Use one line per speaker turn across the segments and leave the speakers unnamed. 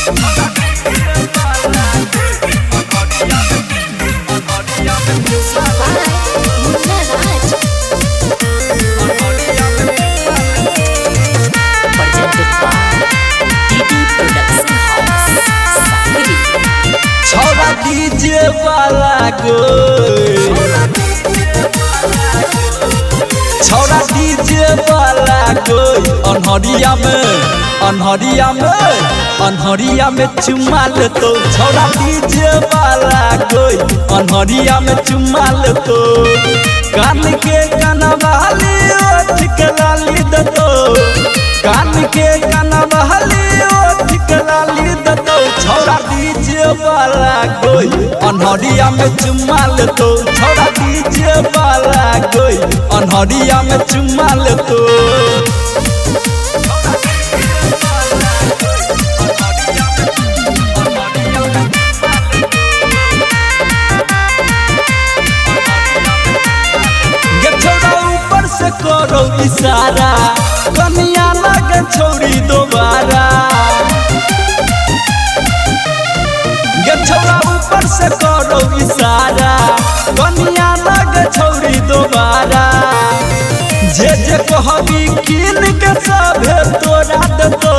Music by Munna Raj. Presented by DD Production House, Sakri.
छौरा DJ वाला गोई, छौरा डीजे वाला गोई, अनहरिया में, अनहरिया में, अनहरिया में चुमा लेतो। छौरा डीजे वाला गोई, अनहरिया में चुमा लेतो। कान के कनवाली ओठ के लाली देतो, कान के कनवाली ओठ के लाली देतो। छौरा डीजे वाला गोई, अनहरिया में चुमा लेतो। छौरा डीजे वाला गोई, अनहरिया में चुमा लेतो। गे छौरा ऊपर से करो इशारा, कनिया लगे छौरी दोबारा। गे छौरा ऊपर से करो इशारा, कनिया लगे छौरी दोबारा। जे जे कहबी कीन के सभे तोरा देतो,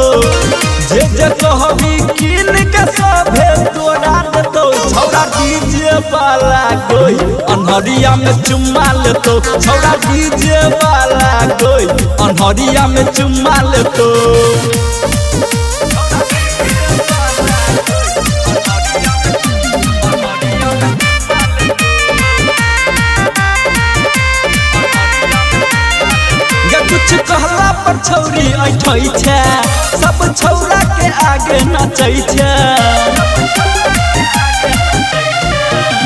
जे जे कहबी कीन के सभे तोरा देतो। छौरा डीजे वाला गोई, अनहरिया में चुम्मा लेतो। छौरा डीजे वाला गोई, अनहरिया में चुम्मा लेतो। गे कुछ कहला पर छौरी ऐठै छै, सब छौरा के आगे नचै छै।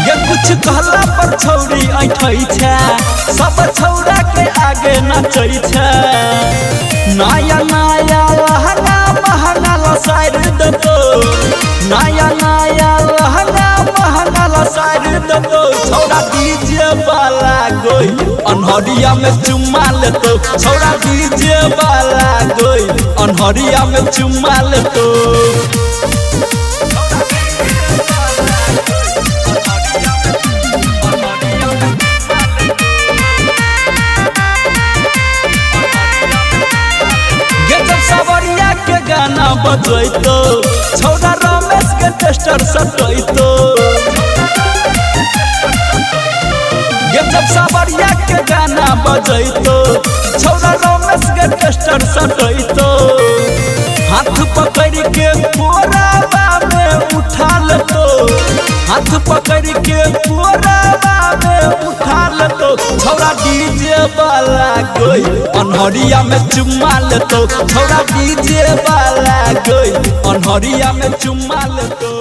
गे कुछ कहला पर छौरी ऐठै छै, सब छौरा के आगे नचै छै। नया नया लहंगा महंगा लसारि देतो, नया नया लहंगा महंगा लसारि देतो। छौरा डीजे वाला गोई, अनहरिया में चुम्मा लेतो। छौरा डीजे वाला गोई, अनहरिया में चुम्मा लेतो। गे जब सवरिया के गाना बजैतो, छौरा रमेश के टेस्टर सटैतो। गे जब सवरिया के गाना बजैतो, छौरा रमेश के टेस्टर सटैतो। हाथ पकड़ के कोराबा में उठा लेतो, हाथ पकड़ के कोराबा में उठा लेतो। छौरा डीजे वाला गोई, अनहरिया में चुम्मा लेतो। छौरा डीजे वाला गोई, अनहरिया में चुम्मा लेतो।